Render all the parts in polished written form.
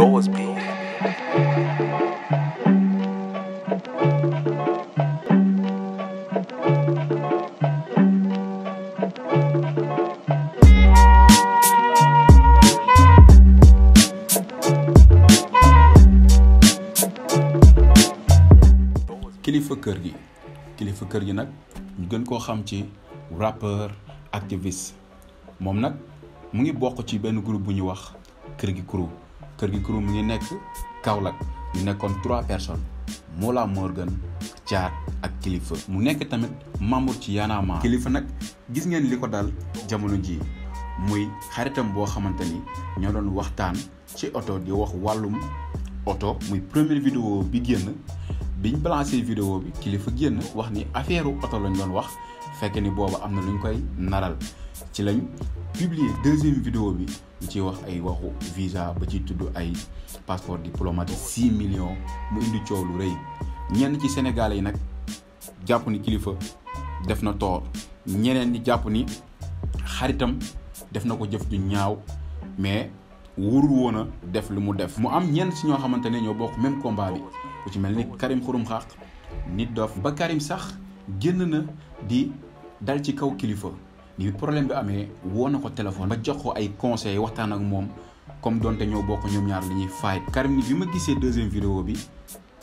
Boss bi kilifa kër gi nag ñu gën koo xam ci rappeur activiste moom nag mu ngi bokk ci benn groupe bu ñuy wax kër gi crew mu ngi nekk Kaolack ñu nekkoon 3 personnes Mollah Morgun Thiat ak Kilifeu mu nekk tamit membre ci Y'en a marre. Kilifeu nag gis ngeen li ko dal jamono ji muy xaritam boo xamante ni ñoo doon waxtaan ci oto di wax wàllum oto muy première vidéo bi génn biñ balancé vidéo bi Kilifeu génn wax ni affaire oto lañ doon wax fekk ni boobu am na luñ koy naral ci lañ publier deuxième vidéo bi ñu ciy wax ay waxu visa ba ci tudd ay passeport diplomatique 6 millions mu indi coow lu rëy ñenn ci Sénégalais yi nag jàpp ni Kilifeu def na tort ñeneen ñi jàpp ni xaritam def na ko jëf ju ñaaw mais wóorul woon a def lu mu def. mu am ñenn si ñoo xamante ne ñoo bokk même combat bi ku ci mel ni Karim Xurum Xaq Nit Dof ba Karim sax génn na di dal ci kaw Kilifeu ni problème bi amee woo na ko téléphone ba jox ko ay conseils waxtaan ak moom comme donte ñoo bokk ñoom ñaar li ñuy fight. Karim ni bi ma gisee deuxième vidéo bi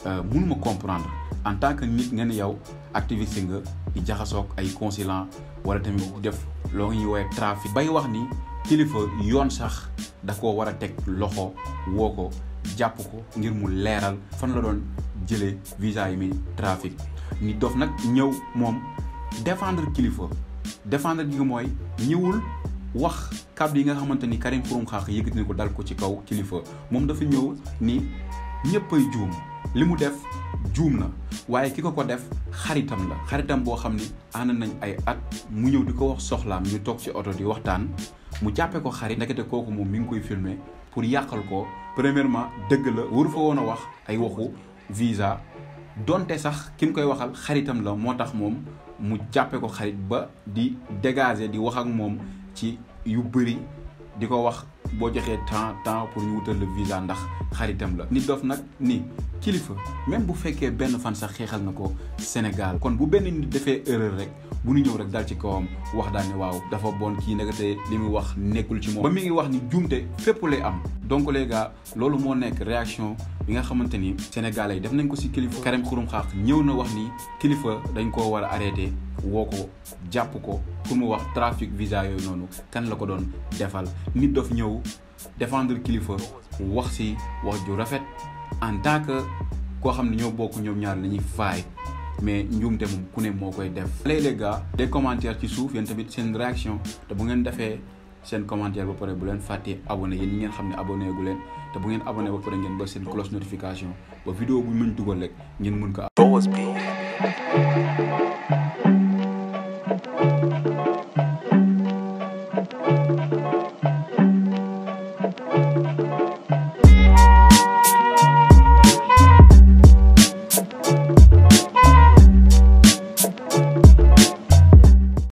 mënuma comprendre en tant que nit nga ne yow activiste nga di jaxasoog ay consulat wala tamit di def loo ñuy woowee trafic bay wax ni Kilifeu yoon sax da koo war a teg loxo woo ko jàpp ko ngir mu leeral fan la doon jëlee visa yi mi trafic. Nit Dof nag ñëw moom défendre Kilifeu défendre gi mooy ñëwul wax kàddu yi nga xamante ni Karim Xurum Xaq yëkkati na ko dal ko ci kaw Kilifeu moom dafa ñëw ni ñëppay juum li mu def juum na waaye ki ko def xaritam la xaritam boo xam ni ànd nañ ay at mu ñëw di ko wax soxlaam ñu toog ci oto di waxtaan mu jàppee ko xarit ndekete kooku moom mi ngi koy filmer pour yàqal ko. Premièrement dëgg la waru fa woon a wax ay waxu visa donte sax ki mu koy waxal xaritam la moo tax moom mu jàppee ko xarit ba di dégager di wax ak moom ci yu bëri di ko wax boo joxee temps pour ñu wutal le visa ndax xaritam la. Nit Dof nag ni Kilifeu même bu fekkee benn fan sax xeexal na ko Sénégal kon bu benn nit defee erreur rek bu ñu ñëw rek dal ci kawam wax daal ne waaw dafa bon kii nag te li muy wax nekkul ci moom ba mi ngi wax ni juumte fépp lay am. donc les gars loolu moo nekk réaction bi nga xamante ni Sénégalais yi def nañ ko ci Kilifeu. Karim Xurum Xaq ñëw na wax ni Kilifeu dañ koo war a arrêté woo ko jàpp ko pour mu wax trafic visa yooyu noonu kan la ko doon defal. Nit Dof ñëw défendre Kilifeu wax ci wax ju rafet en tant que koo xam ne ñoo bokk ñoom ñaar la ñuy faay mais njuumte moom ku ne moo koy def. léegi les gars des commentaires ci suuf yéen tamit seen réaction te bu ngeen defee seen commentaire ba pare bu leen fàttee abonné yéen ñi ngeen xam ne abonné gu leen te bu ngeen abonné ba pare ngeen ba seen cloche notification ba vidéo bu ñu mën dugal rek ngeen mën ko. Boss bi